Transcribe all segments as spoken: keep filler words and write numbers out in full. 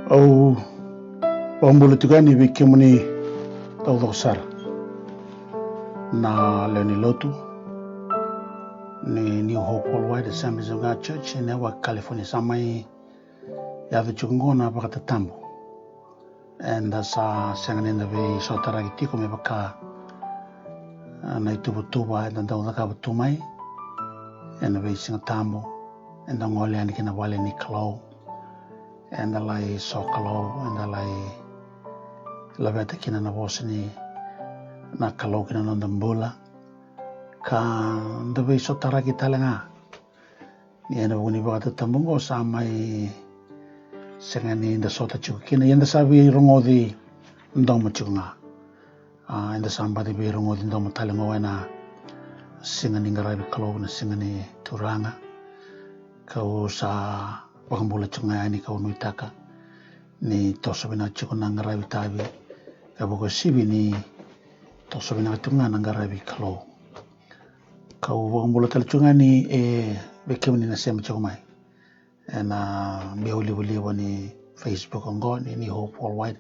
Au vakabula tiko yani vei kemuni taucoko sara na lewe ni lotu ni New Hope Worldwide Assemblies of God Church e Newark, California. Sa mai yaco tiko oqo na vakatatabu. Eda sa sega ni da veisotaraki tiko me vaka na ituvatuva eda dau cakava tu mai ena veisiga tabu. Eda gole yani ki na vale ni Kalou, eda lai sokalou, eda lai laveta kina na vosa ni na Kalou ki na noda bula, ka da veisotaraki tale ga. Ni ena vuku ni vakatatabu oqo sa mai sega ni da sota tiko kina, ia eda sa veirogoci domo tiko ga. A, eda sa baci veirogoci domo tale oqo ena siga ni qaravi Kalou, na siga ni Turaga. Kau sa vakabula tiko ga yani, kau nuitaka ni toso vinaka tiko na qaravi tavi, ka vakauasivi ni toso vinaka tiko ga na qaravi Kalou. Kau vakabula tale tiko ga yani e vei kemuni na sema tiko mai ena biau livaliva ni Facebook oqo ni New Hope Worldwide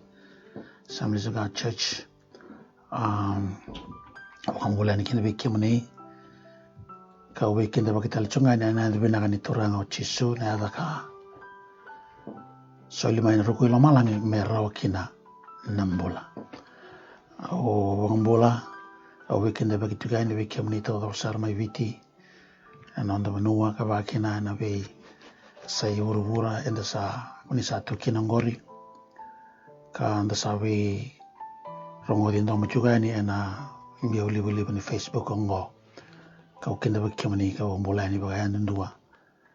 Assemblies of God Church. Am, au vakabula yani kina vei kemuni, kau veikidavaki tale tiko ga yani ena yaca vinaka ni Turaga o Jisu, na yaca ka soli mai na ruku i lomalagi me rawa kina na bula. Au vakabula, au veikidavaki tiko yani vei kemuni taucoko sara mai Viti, ena noda vanua, ka vaka kina ena veiyasai vuravura eda sa, ko ni sa tu kina oqori, ka da sa veirogoci domo tiko yani ena biau livaliva ni Facebook oqo. Kau kidavaki kemuni, kau bula yani vakayadudua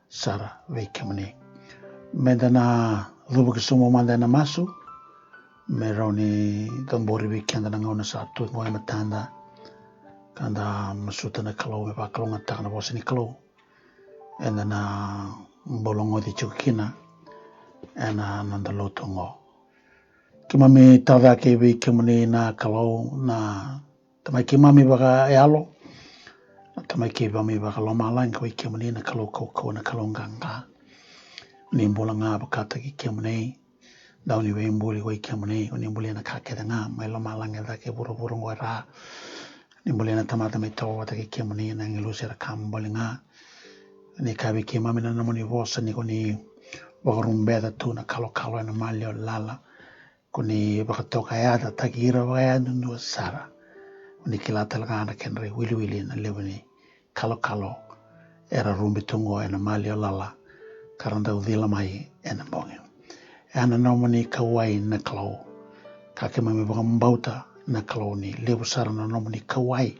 sara vei kemuni. Meda na cuva ki sobu mada ena masu me rawa ni cabori vei keda na gauna sa tu oqo e matada, ka da masuta na Kalou me vakalougatataka na vosa ni Kalou eda na bologoci tiko kina ena noda lotu oqo. Keimami tacake vei kemuni na Kalou, na Tamai keimami vakayalo, na Tamai keimami vakalomalagi, ko i kemuni na Kalou kaukauwa, na Kalou qaqa. Ni bula ga vakataki kemuni, dau ni veibuli ko i kemuni, ko ni bulia na ka kece ga mai lomalagi e cake, vuravura oqo e ra. Ni bulia na tamata mai tovo vata kei kemuni, na agilosi era ka bole ga. Ni kaya vei keimami na nomuni vosa ni ko ni vakarubeca tu na kalokalo ena maliwa lala. Ko ni vakatokayacataki ira vakayadudua sara. Ko ni kila tale ga na kedra iwiliwili na levu ni kalokalo era rube tu oqo ena maliwa lala, ka ra dau cila mai ena bogi. E a na nomuni kauwai na Kalou, ka keimami vakabauta na Kalou ni levu sara na nomuni kauwai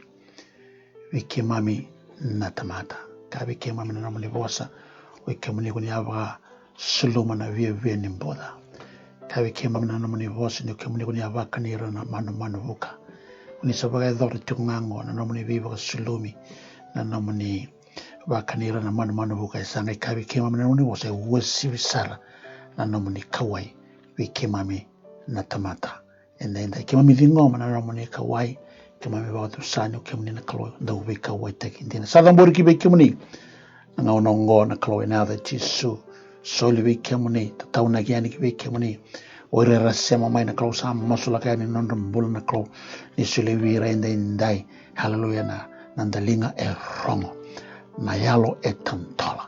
vei keimami na tamata, ka vei keimami na nomuni vosa, o i kemuni ko ni a vakasuluma na viavia ni buca. Ka vei keimami na nomuni vosa ni o kemuni ko ni a vakani ira na manumanu vuka. Ko ni sa vakayacora tiko ga oqo na nomuni veivakasulumi, na nomuni vakani ira na manumanu vuka. E sa qai ka vei keimami na nomuni vosa, e uasivi sara na nomuni kauwai vei keimami na tamata. Edaidai keimami ciqoma na nomuni kauwai, keimami vakatusa ni o kemuni na Kalou dau veikauwaitaki dina. Sa cabori ki vei kemuni na gauna oqo na Kalou ena yaca i Jisu. Soli vei kemuni, tataunaki yani ki vei kemuni. O ira era sema mai na Kalou, sa masulaka yani na nodra bula na Kalou, ni solia vei ira edaidai. Haleluya, na, na daliga e rogo, na yalo e tadola.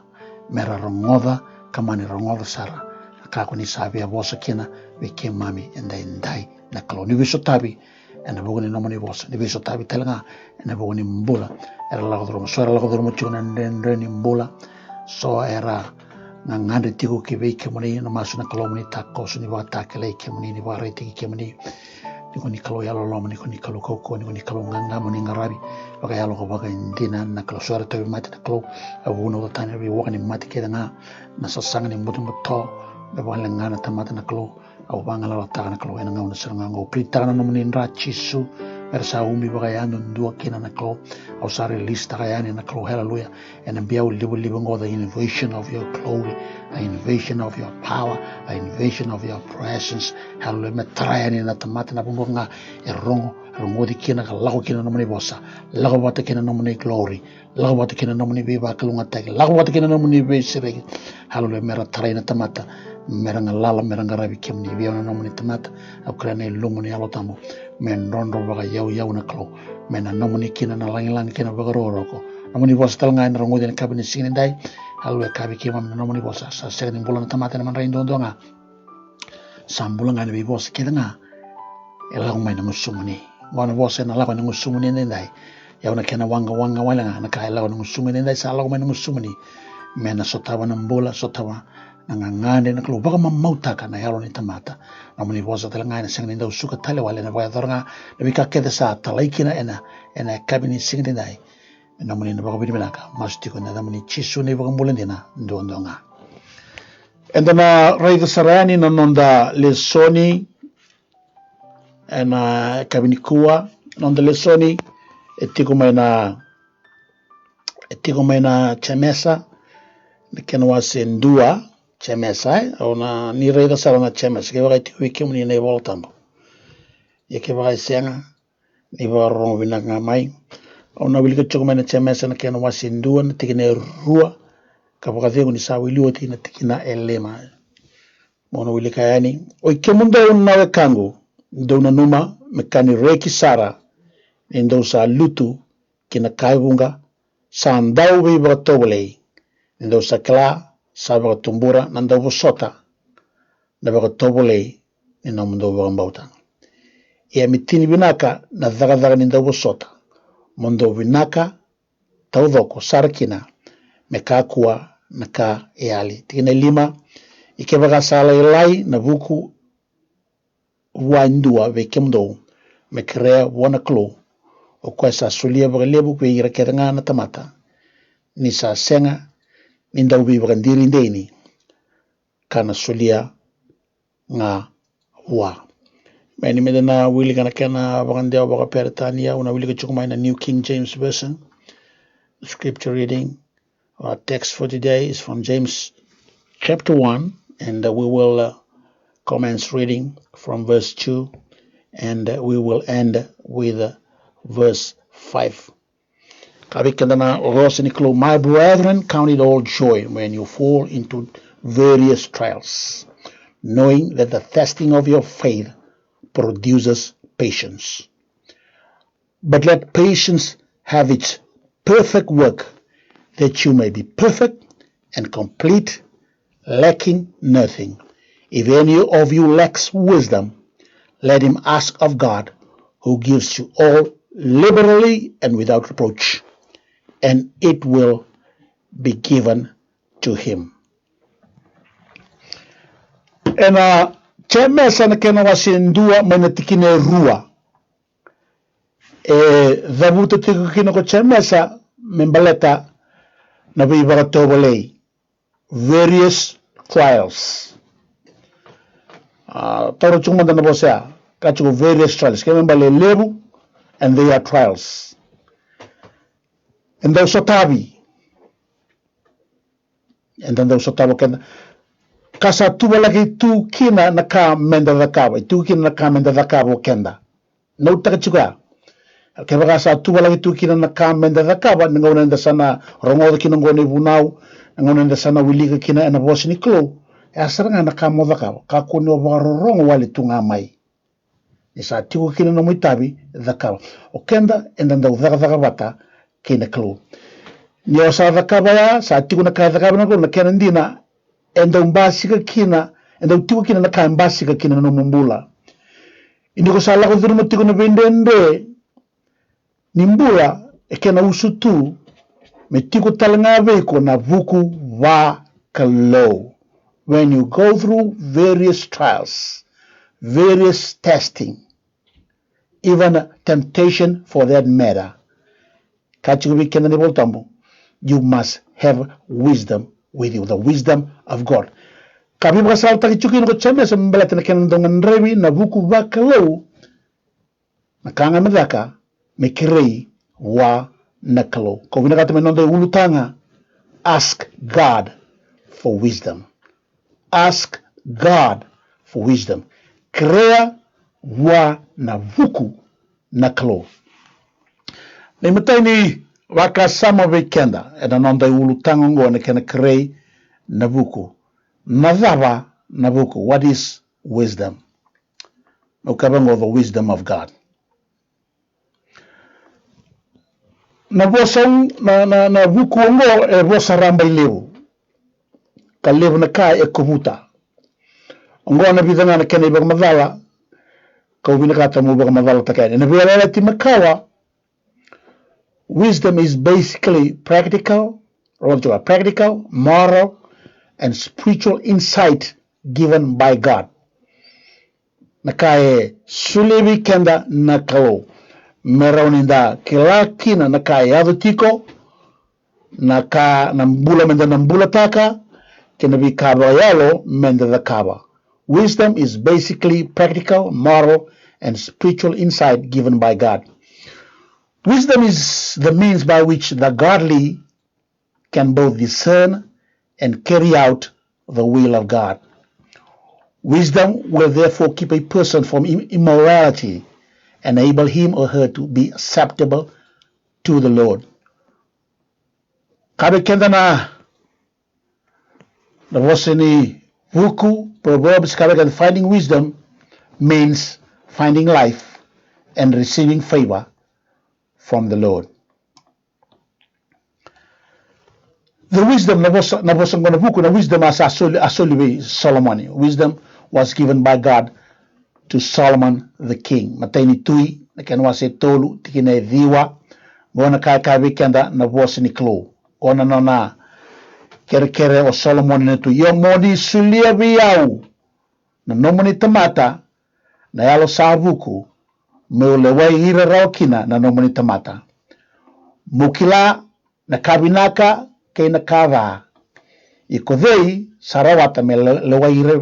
Me ra rogoca, ka mani rogoca sara na ka ko ni sa via vosa kina vei keimami edaidai na Kalou. Ni veisotavi ena vuku ni nomuni vosa, ni veisotavi tale ga ena vuku ni bula era lako curuma. So era lako curuma tiko na dredre ni bula, so era gagadre tiko ki vei kemuni, na masu na Kalou mo ni takoso, ni vakatakilai kemuni, ni vakaraitaki kemuni. Ni ko ni Kalou yalololoma, ni ko ni Kalou kaukauwa, ni ko ni Kalou qaqa mo ni qaravi vakayalo ka vakaidina na Kalou. So era tauvimate na Kalou, au vunauca tani na veiwaka ni mate kece ga, na sasaga ni butobuto, me vakaleqa na tamata na Kalou. Au vagalalataka na Kalou ena gauna sara ga oqo, au pritaka na nomuni dra Jisu, me ra sa ubi vakayadudua kina na Kalou. Au sa rilisitaka yani na Kalou, haleluya, ena biau livaliva oqo, the invasion of your glory, the invasion of your power, the invasion of your presence. Haleluya, me tara yani na tamata na vanua ga e rogo, rogoci kina ka lako kina na nomuni vosa, lako vata kina na nomuni glory, lako vata kina na nomuni veivakalougatataki, lako vata kina na nomuni veisereki. Haleluya, me ra tarai na tamata me ra galala, me ra qaravi kemuni. Vei au na nomuni tamata, au kerea na ilumu ni Yalo Tabu me drodro vakayauyau na Kalou, me na nomuni kina na lagilagi kei na vakarokoroko. Nomuni vosa tale ga ena rogoci ena yakavi ni siga nidai. Yalo e kavi keimami na nomuni vosa, sa sega ni bula na tamata ena madrai duadua ga. Sa bula ga ena veivosa kece ga e lako mai na gusumuni. Qo na vosa ena lako ena gusumuni edaidai. Ia na kena waqawaqa wale ga na ka e lako ena gusumuni edaidai, sa lako mai na gusumuni. Me na sotava na bula, sotava na gagadre na Kalou, vakamamautaka na yalo ni tamata. Nomuni vosa tale ga ena sega ni dau suka tale wale, ena vakayacora ga na veika kece sa talai kina ena, ena yakavi ni siga nidai. Me nomuni na vakavinavinaka, masu tiko ena yacamuni Jisu na iVakabula dina duadua ga. Eda na raica sara yani na noda lesoni ena yakavi nikua. Noda lesoni e tiko mai na, e tiko mai na Jemesa, na kena wase dua. Jemesa, e, au na, ni raica sara na Jemesa kevaka e tiko vei kemuni na iVola Tabu. Ia kevaka e sega, ni vakarorogo vinaka ga mai. Au na wilika tiko mai na Jemesa na kena wase dua, na tikina e rua, ka vakacegu ni sa wili oti na tikina e lima. Mo na wilika yani. Oi kemudou na wekaqu, dou nanuma me ka ni reki sara, ni dou sa lutu ki na ka e vuqa, sa dau veivakatovolei, ni dou sa kila sa vakatubura na dauvosota na vakatovolei ni nomudou vakabauta. Ia me tini vinaka na cakacaka ni dauvosota, mo dou vinaka taucoko sara kina me kakua na ka e yali. Tikina e lima, ia kevaka sa lailai na vuku vua e dua vei kemudou me kerea vua na Kalou, o koya sa solia vakalevu vei ira kece ga na tamata, ni sa sega ni dau veivakadiri dei ni ka na solia ga vua. Mani meda na wilika na kena vakadewa vakaperetania, au na wilika tiko mai na New King James Version. Scripture reading, our text for today is from James chapter one, and uh, we will uh, commence reading from verse two, and uh, we will end with uh, verse five. Ka vei keda na vosa ni Kalou. My brethren, count it all joy when you fall into various trials, knowing that the testing of your faith produces patience. But let patience have its perfect work, that you may be perfect and complete, lacking nothing. If any of you lacks wisdom, let him ask of God, who gives to all liberally and without reproach, and it will be given to him. Ena Jemesa na kena wase dua mai na tikina e rua, e cavuta tiko kina ko Jemesa me baleta na veivakatovolei, various trials. A, taura tiko mada na vosa ya, ka tiko various trials, ke me bale levu, and they are trials. E dau sotavi, eda dau sotava keda, ka sa tuvalaki tu kina na ka meda cakava, e tu kina na ka meda cakava o keda. Nautaka tiko ya. Kevaka sa tuvalaki tu kina na ka meda cakava, na gauna eda sa na rogoca kina oqo na ivunau, na gauna eda sa na wilika kina ena vosa ni Kalou, e a sara ga na ka mo cakava, kakua ni o vakarorogo wale tu ga mai. Ni sa tiko kina nomu itavi, cakava. O keda eda dau cakacaka vata kei na Kalou. Ni o sa cakava ya, sa tiko na ka e cakava na Kalou, na kena dina, e dau basika kina, e dau tiko kina na ka e basika kina na nomu bula. Ia ni ko sa lako curuma tiko na veidredre ni bula, e kena usutu me tiko tale ga vei iko na vuku vakalou. When you go through various trials, various testing, even temptation for that matter, ka tiko vei keda na iVola Tabu, you must have wisdom with you, the wisdom of God. Ka veivakasalataki tiko kina ko Jemesa me baleta na kena dau gadrevi na vuku vakalou, na ka ga me caka, me kerei vua na Kalou. Ko vinakata me noda iulutaga, ask God for wisdom. Ask God for wisdom. Kerea vua na vuku na Kalou. Na imatai ni vakasama vei keda ena noda iulutaga oqo, na kena kerei na vuku. Na cava na vuku, what is wisdom? Meu kaya vaqo, the wisdom of God. Na vosa, na, na, na vuku oqo e vosa rabailevu, ka levu na ka e kovuta. Oqo na vica ga na kena ivakamacala kau vinakata meu vakamacalataka yani. Ena veiyalayalati makawa, wisdom is basically practical, rogoca tiko, practical, moral, and spiritual insight given by God. Na ka e solia vei keda na Kalou me rawa ni da kila kina na ka e yaco tiko, na ka, na bula meda na bulataka, kei na veika vakayalo meda cakava. Wisdom is basically practical, moral, and spiritual insight given by God. Wisdom is the means by which the godly can both discern and carry out the will of God. Wisdom will therefore keep a person from im-, immorality, enable him or her to be acceptable to the Lord. Kaya vei keda na, na vosa ni vuku, Proverbs, kaya vei keda, finding wisdom means finding life and receiving favor from the Lord. The wisdom, na vosa, na vosa qo na vuku, na wisdom a sa soli, a soli vei Solomoni. Wisdom was given by God to Solomon the king. Matai ni Tui, na kena wase e tolu, tikina e ciwa. Qo na ka e kaya vei keda na vosa ni Kalou. Qo na nona kerekere o Solomoni na tui. Ia mo ni solia vei au na nomuni tamata na yalo sa vuku, meu lewai ira rawa kina na nomuni tamata. Mo kila na ka vinaka kei na ka ca. Ia ko cei sa rawata me le-, lewai ira,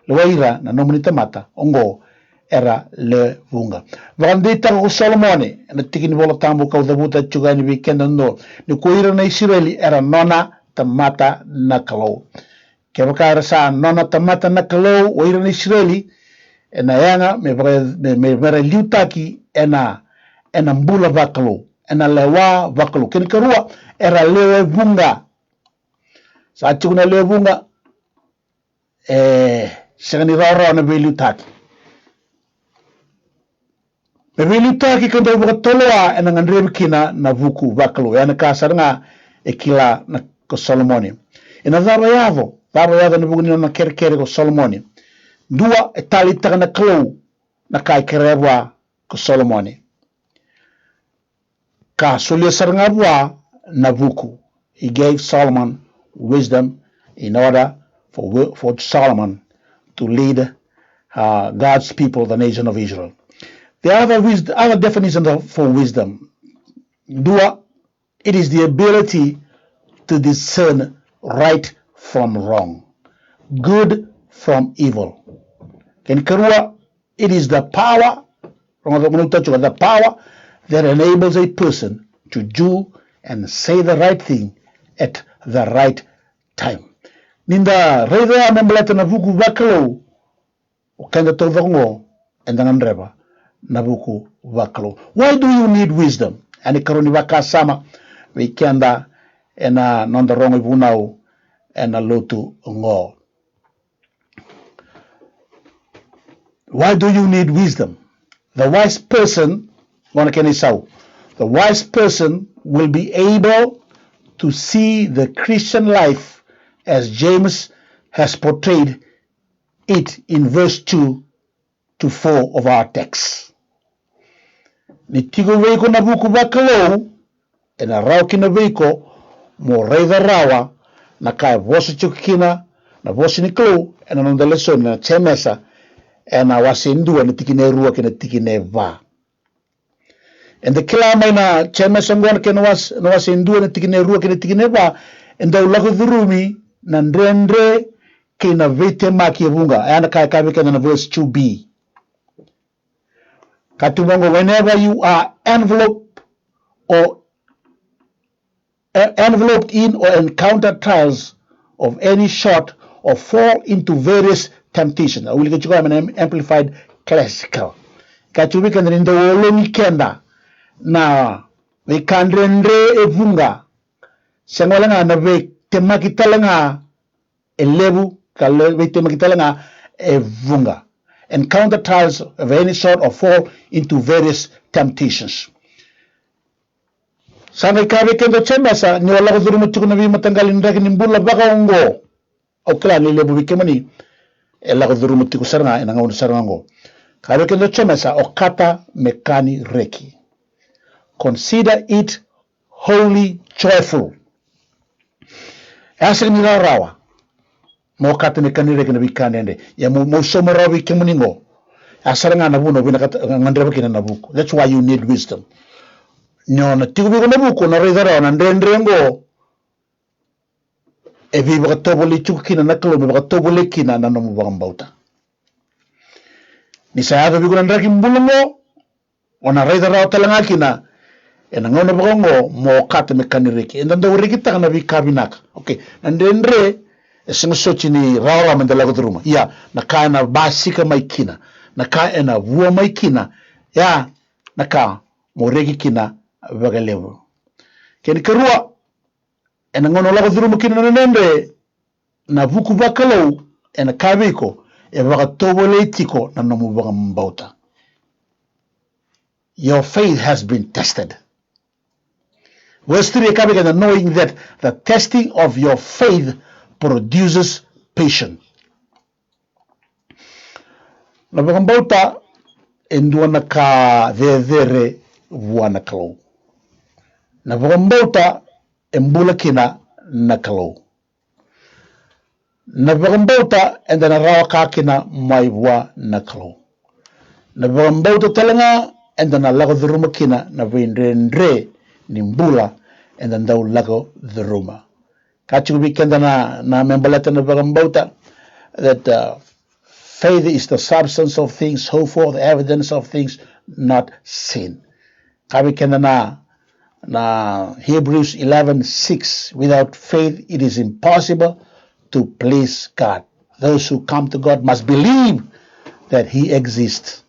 lewai ira na nomuni tamata? Oqo era lewe vuqa. Vakadeitaka ko Solomoni ena tiki ni Vola Tabu kau cavuta tiko yani vei keda, ni ko ira na Isireli era nona tamata na Kalou. Kevaka era sa nona tamata na Kalou o ira na Isireli, ena yaga me vaka, me, me, me ra liutaki ena, ena bula vakalou, ena lewa vakalou. Kena ikarua, era lewe vuqa. Sa tiko na lewe vuqa, e sega ni rawarawa na veiliutaki. Me veiliutaki ka dau vakatoloa ena gadrevi kina na vuku vakalou. Ena ka sara ga e kila na ko Solomoni. Ena cava yaco, cava yaco ena vuku ni nona kerekere ko Solomoni? Dua, e taleitaka na Kalou na ka e kerea vua ko Solomoni, ka solia sara ga vua na vuku. He gave Solomon wisdom in order for wi-, for Solomon to lead, uh, God's people, the nation of Israel. The other wis-, other definition of, for wisdom, dua, it is the ability to discern right from wrong, good from evil. Kena ikarua, it is the power, rogoca, rogoca tiko, the power that enables a person to do and say the right thing at the right time. Ni da raica ya me baleta na vuku vakalou, o keda taucoko qo eda gadreva na vuku vakalou. Why do you need wisdom? Ena ikarua ni vakasama vei keda ena noda rogo ivunau ena lotu qo. Why do you need wisdom? The wise person, qo na kena isau, the wise person will be able to see the Christian life as James has portrayed it in verse two to four of our text. Ni tiko vei iko na vuku vakalou, ena rawa kina vei iko mo raica rawa na ka e vosa tiko kina na vosa ni Kalou ena noda lesoni na Jemesa, ena wase dua na tikina e rua kei na tikina e va. Eda kila mai na Jemesa qo na kena wase, na wase dua na tikina e rua kei na tikina e va, e dau lako curumi na dredre kei na veitemaki e vuqa. Oya na ka e kaya vei keda na verse two B. Ka tukuna qo, whenever you are enveloped or, eh, enveloped in or encounter trials of any sort or fall into various temptations. Au wilika tiko mai na Am-, Amplified Classical. Ka tukuna vei keda ni dau ologi keda na veika dredre e vuqa. Sega wale ga na veitemaki tale ga e levu ka le veitemaki tale ga e vuqa. Encounter trials of any sort or fall into various temptations. Sa qai kaya vei keda o Jemesa ni o lako curuma tiko na veimataqali draki ni bula vakaoqo. Au kila ni levu vei kemuni e lako curuma tiko sara ga ena gauna sara ga oqo. Kaya vei keda o Jemesa, okata me ka ni reki. Consider it wholly joyful. E a sega ni rawarawa mo okata me ka ni reki na veika dredre. Ia mo, mo sauma rawa vei kemuni qo. E a sara ga na vuna o vinakata, gadreva kina na vuku. That's why you need wisdom. Ni o na tiko vei iko na vuku, o na raica rawa na dredre qo e veivakatovolei tiko kina na Kalou, me vakatovolei kina na nomu vakabauta. Ni sa yaco vei iko na draki bula qo, o na raica rawa tale ga kina ena gauna vakaoqo mo okata me ka ni reki. Eda dau rekitaka na veika vinaka. Okay, na dredre e sega soti ni rawarawa meda lako curuma. Ia, na ka ena basika mai kina, na ka ena vua mai kina, ia, na ka mo reki kina vakalevu. Kena ikarua, ena gauna o lako curuma kina na dredre, na vuku vakalou ena kaya vei iko, e vakatovolei tiko na nomu vakabauta. Your faith has been tested. Verse three e kaya vei keda, knowing that the testing of your faith produces patience. Na vakabauta e dua na ka cecere vua na Kalou. Na vakabauta e bula kina na Kalou. Na vakabauta eda na rawa ka kina mai vua na Kalou. Na vakabauta tale ga eda na lako curuma kina na veidredre ni bula eda dau lako curuma. Ka tiko vei keda na, na me baleta na vakabauta, that, uh, faith is the substance of things hoped for, the evidence of things not seen. Ka vei keda na, na Hebrews eleven six, without faith it is impossible to please God. Those who come to God must believe that he exists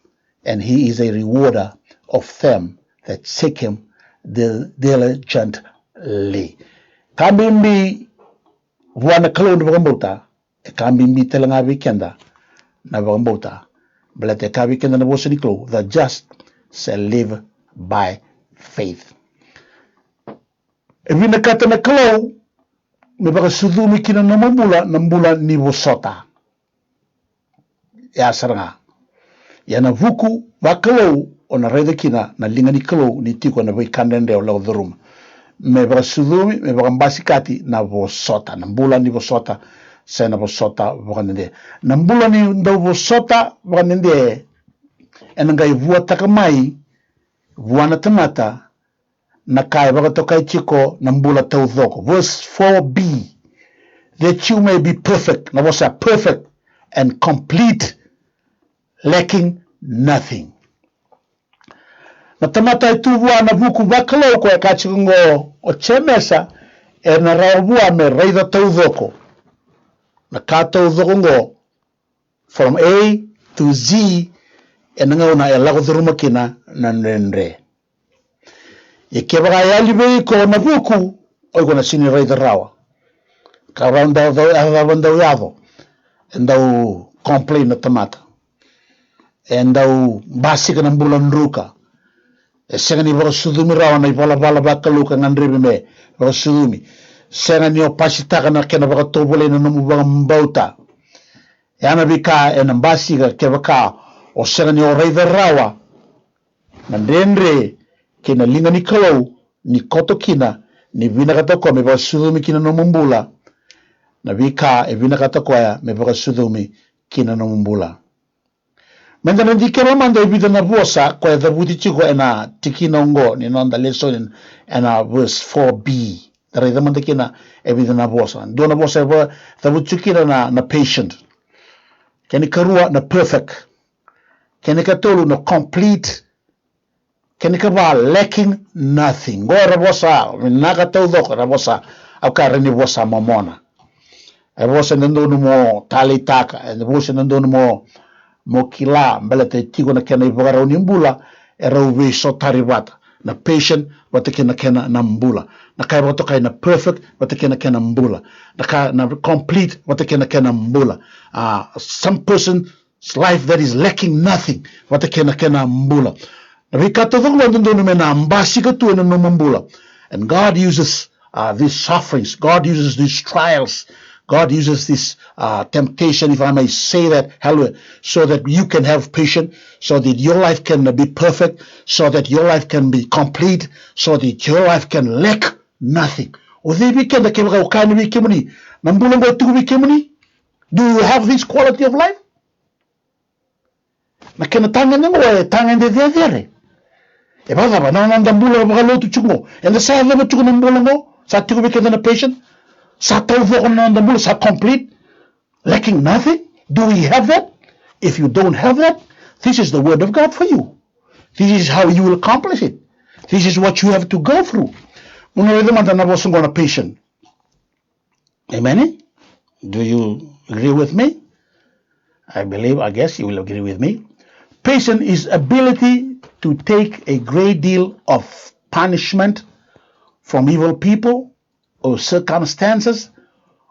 and he is a rewarder of them that seek him dil-, diligently. Ka bibi vua na Kalou na vakabauta, e ka bibi tale ga vei keda na vakabauta. Baleta e ka vei keda na vosa ni Kalou, the just shall live by faith. E vinakata na Kalou me vakasucumi kina na nomu bula, na bula ni vosota. E a sara ga. Ia na vuku vakalou o na raica kina na liga ni Kalou ni tiko ena veika dredre o lako curuma. Me vakasucumi, me vakabasikati na vosota, na bula ni vosota, se na vosota vakadede. Na bula ni dau vosota vakadede ena qai vuataka mai vua na tamata na ka e vakatokai tiko na bula taucoko. Verse four B, that you may be perfect, na vosa perfect and complete, lacking nothing. Na tamata e tu vua na vuku vakalou, koya e ka tiko oqo o Jemesa, e na rawa vua me raica taucoko na ka taucoko oqo, from A to Z, ena gauna e lako curuma kina na dredre. Ia kevaka e yali vei iko na vuku, o iko na sega ni raica rawa. Ka rawa dau, dau, dau, dau yaco, e dau complain na tamata, e dau basika na bula druka, e sega ni vakasucumi rawa na ivalavala vakalou ka gadrevi me vakasucumi, sega ni o pasitaka na kena vakatovolei na nomu vakabauta. E a na veika ena basika kevaka o sega ni o raica rawa na dredre kei na liga ni Kalou ni koto kina, ni vinakata o koya me vakasucumi kina nomu bula. Na veika e vinakata o koya me vakasucumi kina nomu bula. Meda na dikeva mada e vica na vosa koya e cavuti tiko ena tikina oqo ni noda lesoni, ena verse four B. Da raica mada kina e vica na vosa. Dua na vosa e va-, cavuti tiko kina na, na patient. Kena ikarua na perfect. Kena ikatolu na complete. Kena ikava lacking nothing. Qo era vosa vinaka taucoko, era vosa, au kaya era ni vosa momona. E vosa e dodonu mo taleitaka, e vosa e dodonu mo, mo kila, baleta e tiko na kena ivakarau ni bula e rau veisotari vata. na patient vata kei na kena na bula. Na ka e vakatokai na perfect vata kei na kena bula. Na ka na complete vata kei na kena bula. Uh, some person's life that is lacking nothing vata kei na kena bula. Na veika taucoko vakadodonu me na basika tu ena nomu bula. And God uses uh, these sufferings. God uses these trials. God uses this uh, temptation, if I may say that, hallelujah, so that you can have patience, so that your life can be perfect, so that your life can be complete, so that your life can lack nothing. O cei vei keda kevaka o kaya vei kemuni, na bula oqo e tiko vei kemuni? Do you have this quality of life? Na kena tagede oqo e tagede cecere. E vakacava na noda bula vakalotu tiko oqo? Eda sa yacova tiko na bula oqo, sa tiko vei keda na patient. Sa taucoko na noda bula, sa complete, lacking nothing. Do we have that? If you don't have that, this is the word of God for you. This is how you will accomplish it. This is what you have to go through. Mo na raica mada na vosa oqo na patient. Amen? Do you agree with me? I believe, I guess you will agree with me. Patience is ability to take a great deal of punishment from evil people or circumstances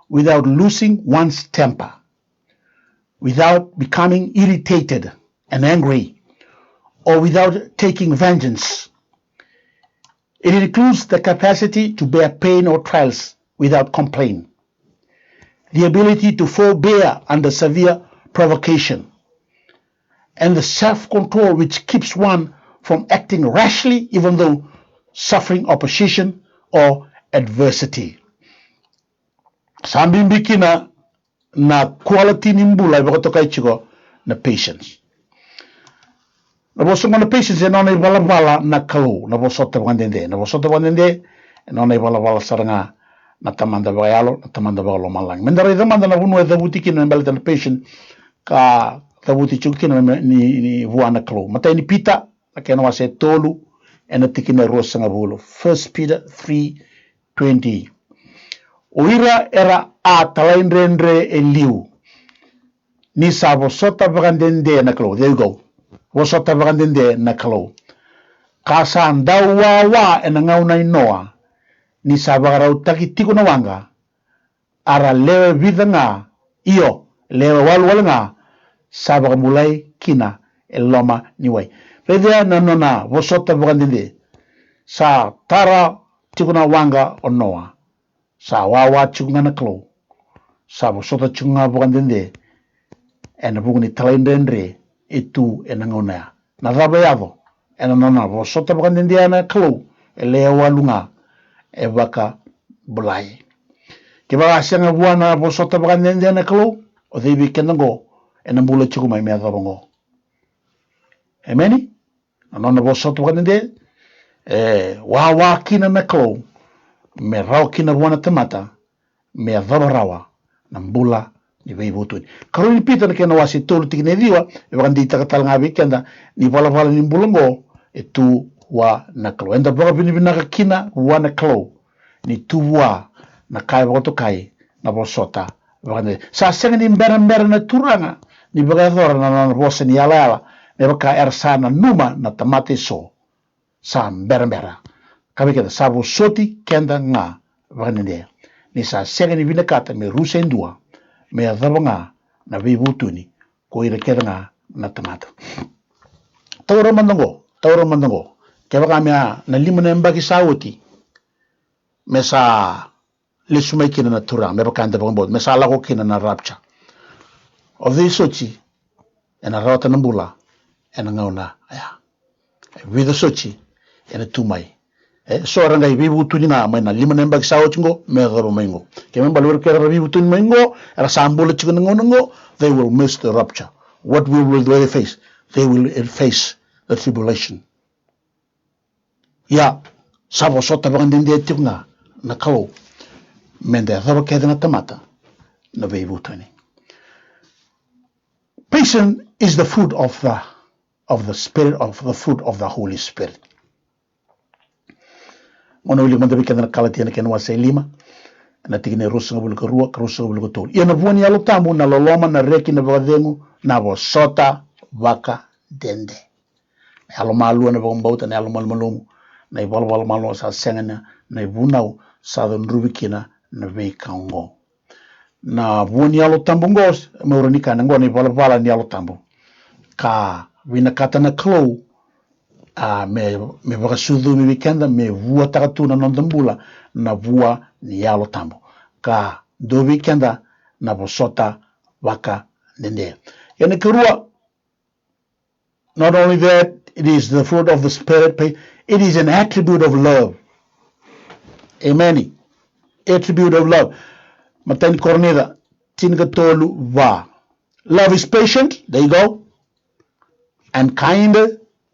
without losing one's temper, without becoming irritated and angry, or without taking vengeance. It includes the capacity to bear pain or trials without complaint, the ability to forbear under severe provocation, and the self control which keeps one from acting rashly even though suffering opposition or adversity. Sa bibi kina na quality ni bula e vakatokai tiko na patience. Na vosa oqo na patience e nona ivalavala na Kalou, na vosota vakadede. Na vosota vakadede e nona ivalavala sara ga na Tamada vakayalo, na Tamada vakalomalagi. Meda raica mada na vanua e cavuti kina me baleta na patience, ka cavuti tiko kina me, ni, ni vua na Kalou. Matai ni Pita, na kena wase e tolu, ena tikina e ruasagavulu. First Peter three twenty. O ira era a talaidredre e liu, ni sa vosota vakadede na Kalou. There you go. Vosota vakadede na Kalou. Ka sa dau wawa ena gauna i Noa, ni sa vakarautaki tiko na waqa, a ra lewe vica ga, io, lewe walu wale ga, sa vakabulai kina e loma ni wai. Raica na nona vosota vakadede. Sa tara tiko na waqa o Noa. Sa wawa tiko ga na Kalou. Sa vosota tiko ga vakadede ena vuku ni talaidredre e tu ena gauna ya. Na cava e yaco? Ena nona vosota vakadede na Kalou, e lewe walu ga e vakabulai. Kevaka a sega vua na vosota vakadede na Kalou, o cei vei keda oqo ena bula tiko mai me yacova oqo? Emeni? Na nona vosota vakadede e wawa kina na Kalou me rawa kina vua na tamata me yacova rawa na bula ni veivutuni. Karua ni Pita na kena wase tolu tikina e ciwa e vakadeitaka tale ga vei keda ni valavala ni bula oqo e tu vua na Kalou. Eda vakavinavinaka kina vua na Kalou ni tu vua na ka e vakatokai na vosota vakadede. Sa sega ni berabera na Turaga ni vakayacora na nona vosa ni yalayala me vaka era sa nanuma na tamata eso. Sa berabera. Ka vei keda, sa vosoti keda ga vakadede, ni sa sega ni vinakata me rusa e dua me yacova ga na veivutuni ko ira kece ga na tamata. Taura mada oqo, taura mada oqo. Kevaka me a na lima na yabaki sa oti me sa lesu mai kina na Turaga, me vaka eda vakabauta, me sa lako kina na rapture. O cei soti ena rawata na bula ena gauna ya? E vica soti ena tu mai. E so era qai veivutuni ga mai na lima na yabaki sa oti oqo me yacova mai oqo. Ke me baleta o ira kece era veivutuni mai oqo, era sa bula tiko na gauna oqo, they will miss the rapture. What will, will they face? They will face the tribulation. Ia, sa vosota vakadede tiko ga na Kalou me da yacova kece na tamata na veivutuni. Patience is the fruit of the, of the Spirit, of the fruit of the Holy Spirit. Mo na wilika mada vei keda na Kalatia na kena wase e lima, na tikina e ruasagavulu ka rua ka ruasagavulu ka tolu. Ia na vua ni Yalo Tabu na loloma, na reki, na vakacegu, na vosota vakadede. Na yalomalua, na vakabauta, na yalo malumalumu, na ivalavala malua sa sega na, na ivunau sa cudruvi kina na veika oqo. Na vua ni Yalo Tabu oqo, me ura ni kana oqo na ivalavala ni Yalo Tabu. Ka vinakata na Kalou, a, me, me vakasucumi vei keda, me vuataka tu na noda bula na vua ni Yalo Tabu. Ka dua vei keda na vosota vakadede. Ia na karua, not only that, it is the fruit of the Spirit, but it is an attribute of love. Amen. Attribute of love. Matai ni Korinica tinikatolu va. Love is patient, there you go, and kind.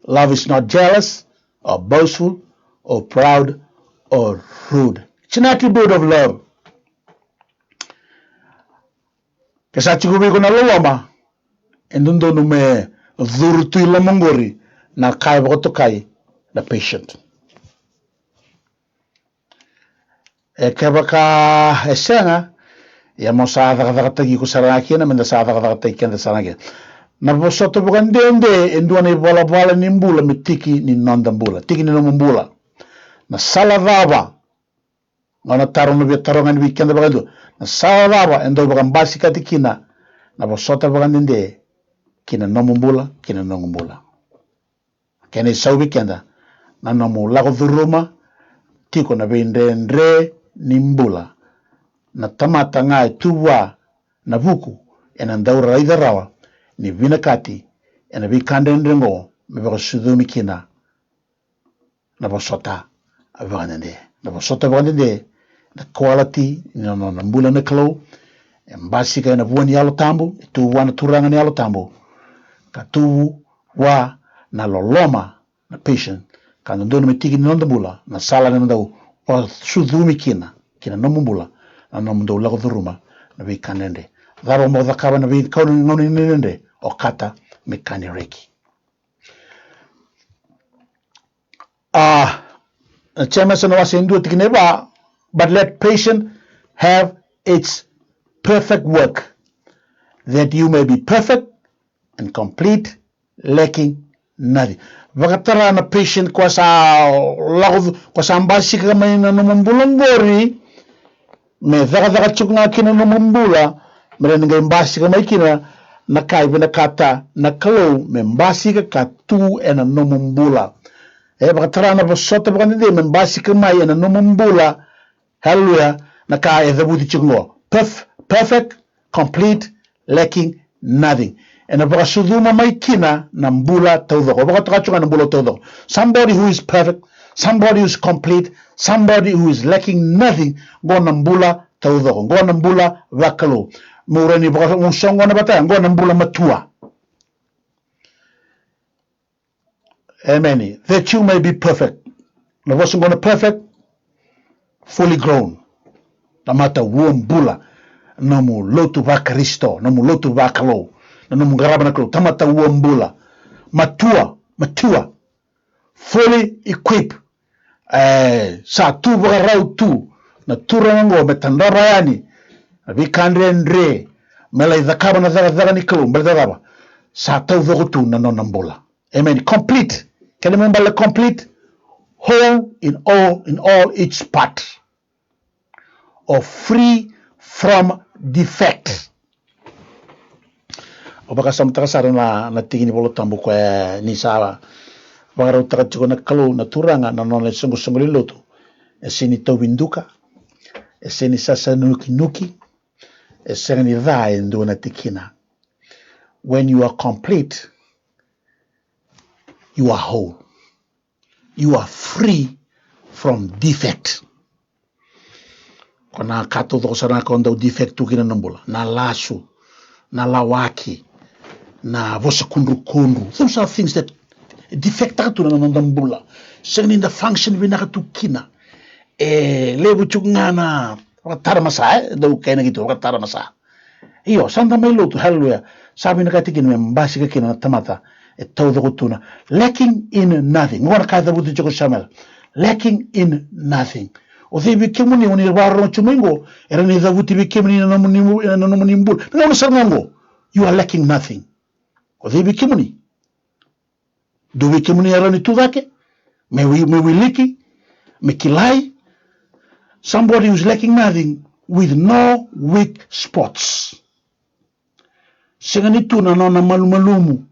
Love is not jealous or boastful or proud or rude. It's an attribute of love. Ke sa tiko vei iko na loloma, e dodonu me curu tu i loma oqori na ka e vakatokai na patient. E kevaka e sega, ia mo sa cakacakataki iko sara ga kina, meda sa cakacakataki keda sara ga kina. Na vosota vakadede e dua na ivalavala ni bula me tiki ni noda bula, tiki ni nomu bula. Na sala cava? Qo na taro au na via taroga yani vei keda vakadua. Na sala cava e dau vakabasikati kina na vosota vakadede ki na nomu bula, ki na noqu bula? Kena isau vei keda na nomu lako curuma tiko na veidredre ni bula. Na tamata ga e tu vua na vuku ena dau raica rawa ni vinakati ena veika dredre oqo me vakasucumi kina na vosota vakadede. Na vosota vakadede, na quality ni nona bula na Kalou, e basika ena vua ni Yalo Tabu, e tu vua na Turaga na Yalo Tabu, ka tu vua na loloma, na patient, ka dodonu me tiki ni noda bula na sala ni noda vakasucumi kina ki na nomu bula na nomudou lako curuma na veika dredre. Cava mo cakava na veika ni gauna ni dredre? Okata me ka ni reki. A, na Jemesa na wase e dua tikina e va, but let patience have its perfect work, that you may be perfect and complete, lacking nothing. Vakatara na patient ko sa lako, ko sa basika mai na nomu bula oqori, me cakacaka tiko ga kina na nomu bula, me rawa ni qai basika mai kina na ka e vinakata na Kalou me basika ka tu ena nomu bula. E vakatara na vosota vakadede me basika mai ena nomu bula. Hallelujah. Na ka e cavuti tiko oqo. Perf-, perfect, complete, lacking nothing. Ena vakasucuma mai kina na bula taucoko. Vakatoka tiko ga na bula taucoko. Somebody who is perfect, somebody who is complete, somebody who is lacking nothing. Qo na bula taucoko. Qo na bula vakalou. Mo rawa ni vakasoqona vata, qo na bula matua. Emeni. That you may be perfect. Na vosa qo na perfect, fully grown. Tamata uabula. Nomu lotu vaKarisito, nomu lotu vaKalou, na nomu qarava na Kalou. Tamata uabula. Matua, matua. Fully equipped. E, sa tu vakarau tu na Turaga oqo me tadrava yani na veika dredre, me lai cakava na cakacaka ni Kalou, baleta cava? Sa taucoko tu na nona bula. Amen. Complete. Kena ibalebale complete, whole in all, in all its part, or free from defect. Au vakasamataka sara na, na tiki ni Vola Tabu koya ni sa vakarautaka tiko na Kalou na Turaga na nona isoqosoqo lewe ni lotu. E sega ni tauvi duka, e sega ni sasanukinuki, e sega ni ca e dua na tikina. When you are complete, you are whole. You are free from defect. Ko na ka taucoko sara ga ko dau defect tu kina na bula. Na lasu, na lawaki, na vosa kudrukudru. Those are things that defect taka tu na noda bula. Sega ni da function vinaka tu kina. E levu tiko ga na vakataramasa, e dau kainaki tu vakataramasa. Io, sa da mai lotu, hallelujah. Sa vinakati kina me basika kina na tamata e taucoko tu na lacking in nothing. Qo na ka e cavuti tiko o Samuela. Lacking in nothing. O cei vei kemuni o ni vakarorogo tiko mai qo, e rawa ni cavuti vei kemuni na nomuni, na nomuni bula. Na gauna sara ga qo, you are lacking nothing. O cei vei kemuni? Dua vei kemuni e rawa ni tu cake? Me wi, me wiliki, me kilai. Somebody who's lacking nothing, with no weak spots. Sega ni tu na nona malumalumu.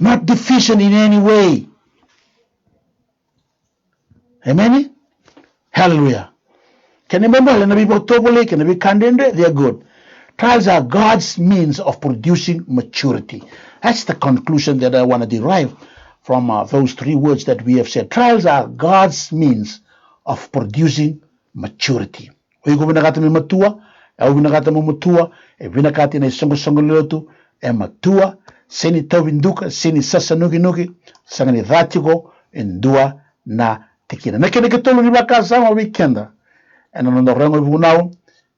Not deficient in any way. Amen. Hallelujah. Kena ibalebale na veivakatovolei kei na veika dredre, they are good. Trials are God's means of producing maturity. That's the conclusion that I want to derive from, uh, those three words that we have said. Trials are God's means of producing maturity. O iko vinakata me matua, au vinakata mo matua, e vinakati na isoqosoqo lotu e matua, sega ni tauvi duka, sega ni sasa nukinuki, sega ni ca tiko e dua na tikina. Na kena ikatolu ni vakasama vei keda ena noda rogo ivunau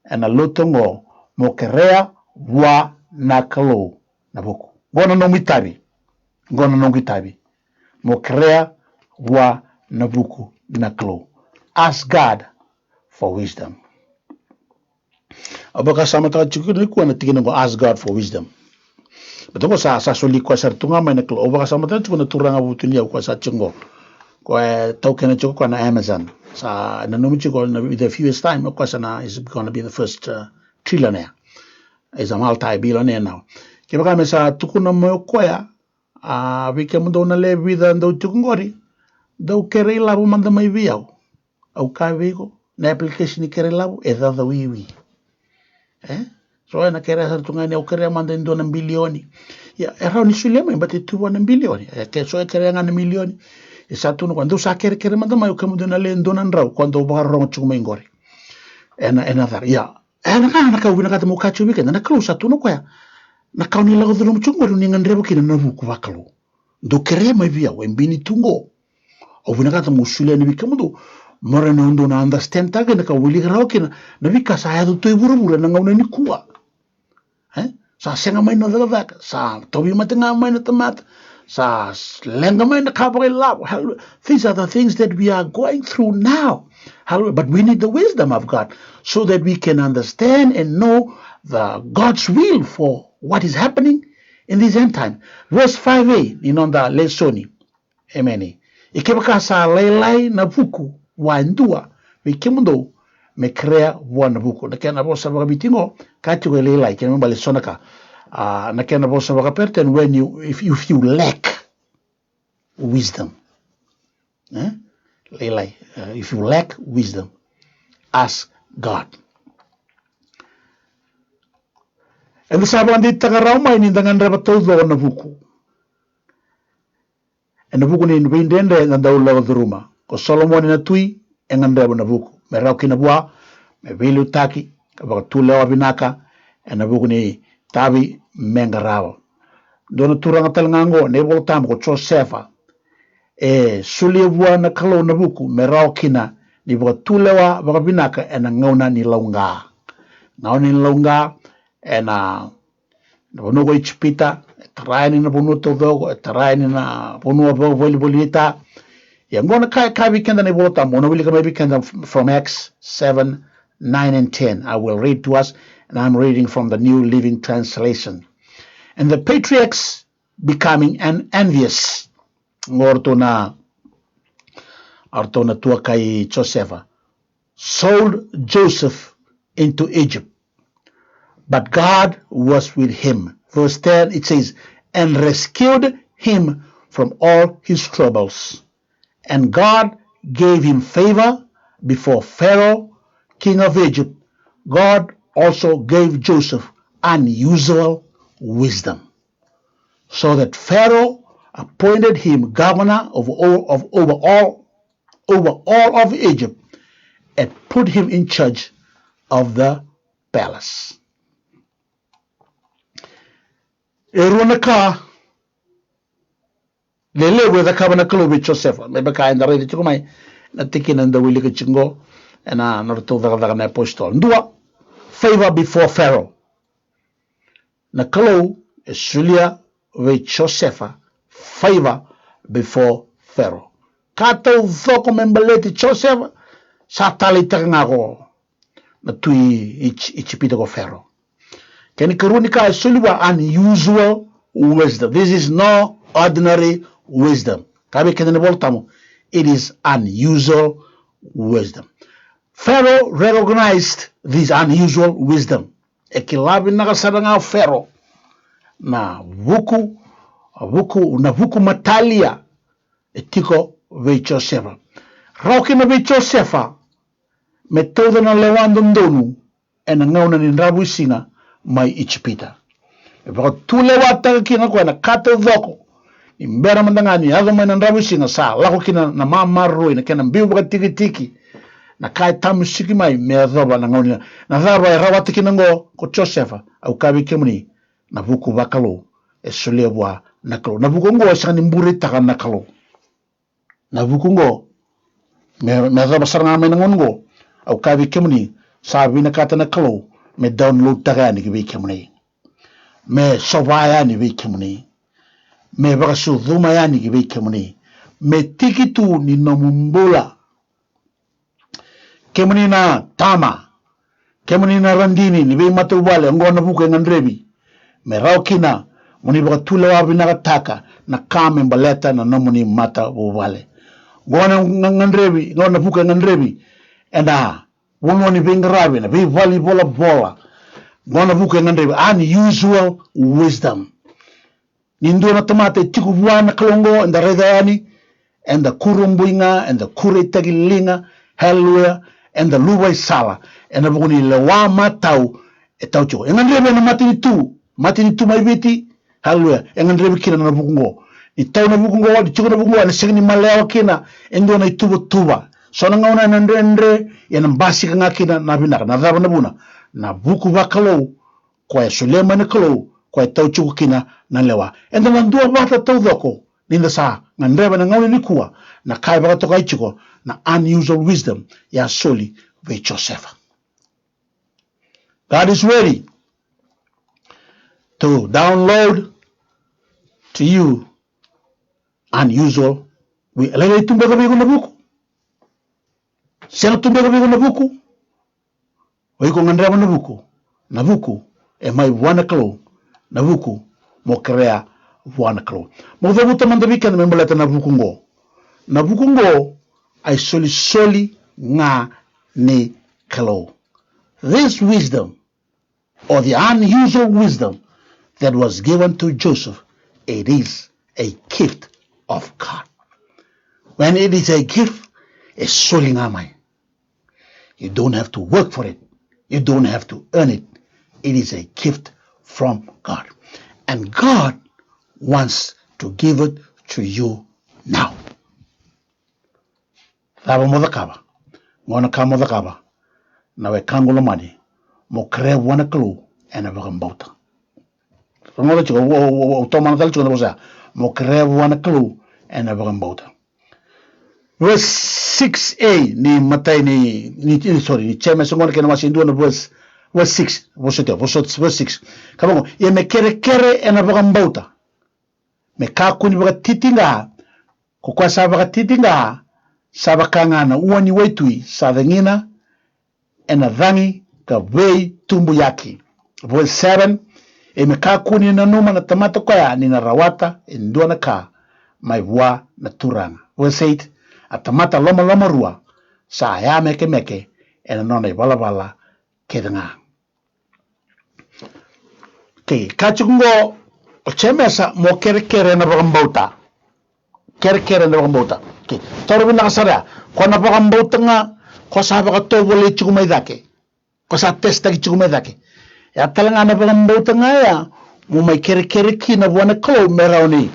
ena lotu oqo, mo kerea vua na Kalou na vuku. Qo na nomu itavi. Qo na noqu itavi. Mo kerea vua na vuku na Kalou. Ask God for wisdom. Au vakasamataka tiko nikua na tikina qo, ask God for wisdom. Baleta qo sa, sa soli koya sara tu ga mai na Kalou. Au vakasamataka tiko na turaga vutuniyau koya sa tiko qo. Koya e taukena tiko koya na Amazon. Sa nanumi tiko na, with a few years time, o koya sa na, is gonna be the first, uh, trillionaire. Is a multi-billionaire now. Kevaka me sa tukuna mai o koya, a, vei kemudou na lewe vica dou tiko qori, dou kerei lavo mada mai vei au. Au kaya vei iko, na application ni kerei lavo e caucau iwi. E? So ena kerea sara tu ga ni au kerea mada e dua na bilioni. Ia, e rawa ni solia mai, baleta e tu vua na bilioni. E, ke so e kerea ga na milioni. E sa tu na koya, dou sa kerekere mada mai, o kemudou na lewe dua na drau, koya dou vakarorogo tiko mai qori. Ena, ena caka, ia. E, na ka, na ka au vinakata meu kaya tiko vei keda, na Kalou sa tu na koya. Na ka o ni lako curuma tiko qori, o ni gadreva kina na vuku vakalou. Dou kerea mai vei au, e bini tu qo. Au vinakata meu solia yani vei kemudou, mo rawa ni dou na understand taka kina ka wilika rawa kina na veika sa yaco tu e vuravura ena gauna nikua. E? Sa sega mai na cakacaka, sa tauvimate ga mai na tamata, sa s-, leqa mai na ka vakailavo. Hallelujah. These are the things that we are going through now. Hallelujah. But we need the wisdom of God so that we can understand and know the God's will for what is happening in this end time. Verse five A ni noda lesoni. Emeni. Ia kevaka sa lailai na vuku vua e dua vei kemudou, me kerea vua na vuku. Na kena vosa vakaviti qo, ka tiko e lailai, kena ibalebale so na ka. A, na kena vosa vakaperitania, when you, if, if you lack wisdom. E? Lailai. E, if you lack wisdom, ask God. Eda sa vakadeitaka rawa mai ni da gadreva taucoko na vuku. Ena vuku ni veidredre eda dau lako curuma. Ko Solomoni na tui e gadreva na vuku me rawa kina vua me veiliutaki ka vakatulewa vinaka ena vuku ni itavi me qarava. Dua na turaga tale ga oqo ena iVolatabu ko Josefa. E solia vua na Kalou na vuku me rawa kina ni vakatulewa vakavinaka ena gauna ni lauqa. Gauna ni lauqa ena na vanua ko Ijipita, e tara yani na vanua taucoko, e tara yani na vanua vakavolivoli ita. Ia qo na ka e kaya vei keda na iVolatabu, au na wilika mai vei keda f-, from Acts seven, nine and ten. I will read to us, and I'm reading from the New Living Translation. And the patriarchs becoming en-, envious. Qo ratou na, ratou na tuakai Josefa. Sold Joseph into Egypt. But God was with him. Verse ten, it says, "And rescued him from all his troubles. And God gave him favor before Pharaoh, king of Egypt. God also gave Joseph unusual wisdom, so that Pharaoh appointed him governor of all, of, over all over all of Egypt and put him in charge of the palace." E rua na ka lelevu e cakava na Kalou vei Josefa, me vaka eda raica tiko mai na tikina eda wilika tiko qo ena nodratou Cakacaka na iApositolo. Dua, favor before Pharaoh. Na Kalou e solia vei Josefa favor before Pharaoh. Ka taucoko me baleti Josefa sa taleitaka ga ko na tui Ij-, Ijipita ko Pharaoh. Kena ikarua ni ka e soli vua, unusual wisdom. This is no ordinary wisdom. Kaya vei keda na iVolatabu, it is unusual wisdom. Pharaoh recognized this unusual wisdom. E kila vinaka sara ga o Pharaoh na vuku, vuku, na vuku matalia e tiko vei Josefa. Rawa kina vei Josefa me tauca na lewa dodonu ena gauna ni dravuisiga mai Ijipita. E vakatulewataka kina o koya na ka taucoko ni bera mada ga ni yaco mai na dravuisiga, sa lako kina na mamaroroi, na kena biu vakatikitiki, na ka e tamusiki mai me yacova na gauna. Na cava e rawata kina oqo ko Josefa? Au kaya vei kemuni, na vuku vakalou e solia vua na Kalou. Na vuku oqo e sega ni bureitaka na Kalou. Na vuku oqo, me, me yacova sara ga mai na gauna oqo, au kaya vei kemuni, sa vinakata na Kalou me download-taka yani ki vei kemuni, me sova yani vei kemuni, me vakasucuma yani ki vei kemuni, me tiki tu ni nomu bula. Kemuni na tama, kemuni na radini ni veimatavuvale, oqo na vuku e gadrevi. Me rawa kina mo ni vakatulewa vinakataka na ka me baleta na nomuni matavuvale. Oqo na ga-, gadrevi, oqo na vuku e gadrevi ena vanua ni veiqaravi, na veivale ni volavola. Oqo na vuku e gadrevi, unusual wisdom. Ni dua na tamata e tiko vua na Kalou oqo, eda raica yani, eda kurabui ga, eda kureitaki liga, haleluya, eda luva i sala ena vuku ni lewa matau e tau tiko. E gadrevi ena matanitu, matanitu mai Viti, haleluya, e gadrevi kina na vuku oqo. Ni tau na vuku oqo, ni tiko na vuku oqo, ena sega ni malewa kina e dua na ituvatuva. So na gauna ena dredre, ia ena basika ga kina na vinaka. Na cava na vuna? Na vuku vakalou, koya e solia mai na Kalou, koya e tau tiko kina na lewa. Eda na duavata taucoko ni da sa gadreva na gauna nikua na ka e vakatokai tiko na unusual wisdom, e a soli vei Josefa. God is ready to download to you unusual wi-, lailai tu beka vei iko na vuku? Sega tu beka vei iko na vuku? O iko gadreva na vuku, na vuku e mai vua na Kalou, na vuku mo kerea vua na Kalou. Mo cavuta mada vei keda me baleta na vuku oqo. Na vuku oqo a isolisoli ga ni Kalou. This wisdom, or the unusual wisdom that was given to Joseph, it is a gift of God. When it is a gift, e soli ga mai. You don't have to work for it. You don't have to earn it. It is a gift from God. And God wants to give it to you now. Cava mo cakava? Qo na ka mo cakava, na wekaqu lomani, mo kerea vua na Kalou ena vakabauta. Rogoca tiko, au, au, au, au tomana tale tiko na vosa ya. Mo kerea vua na Kalou ena vakabauta. Verse six A ni matai ni, ni, ni, sorry, ni Jemesa, qo na kena wase e dua na verse, verse six, vosa tiko, vosa, verse six. Ka vaqo, ia me kerekere ena vakabauta, me kakua ni vakatitiqa, ko koya sa vakatitiqa sa vaka ga na ua ni waitui sa cagina ena cagi ka veitubuyaki. Verse seven, ia me kakua ni nanuma na tamata koya ni na rawata e dua na ka mai vua na Turaga. Verse eight, a tamata lomalomarua sa yamekemeke ena nona ivalavala kece ga. Okay, ka tiko qo o Jemesa, mo kerekere ena vakabauta. Kerekere ena vakabauta. Okay, taura vinaka sara ya. Ko na vakabauta ga ko sa vakatovolei tiko mai cake, ko sa testaki tiko mai cake. Ya tale ga na vakabauta ga ya mo mai kerekere kina vua na Kalou me rawa ni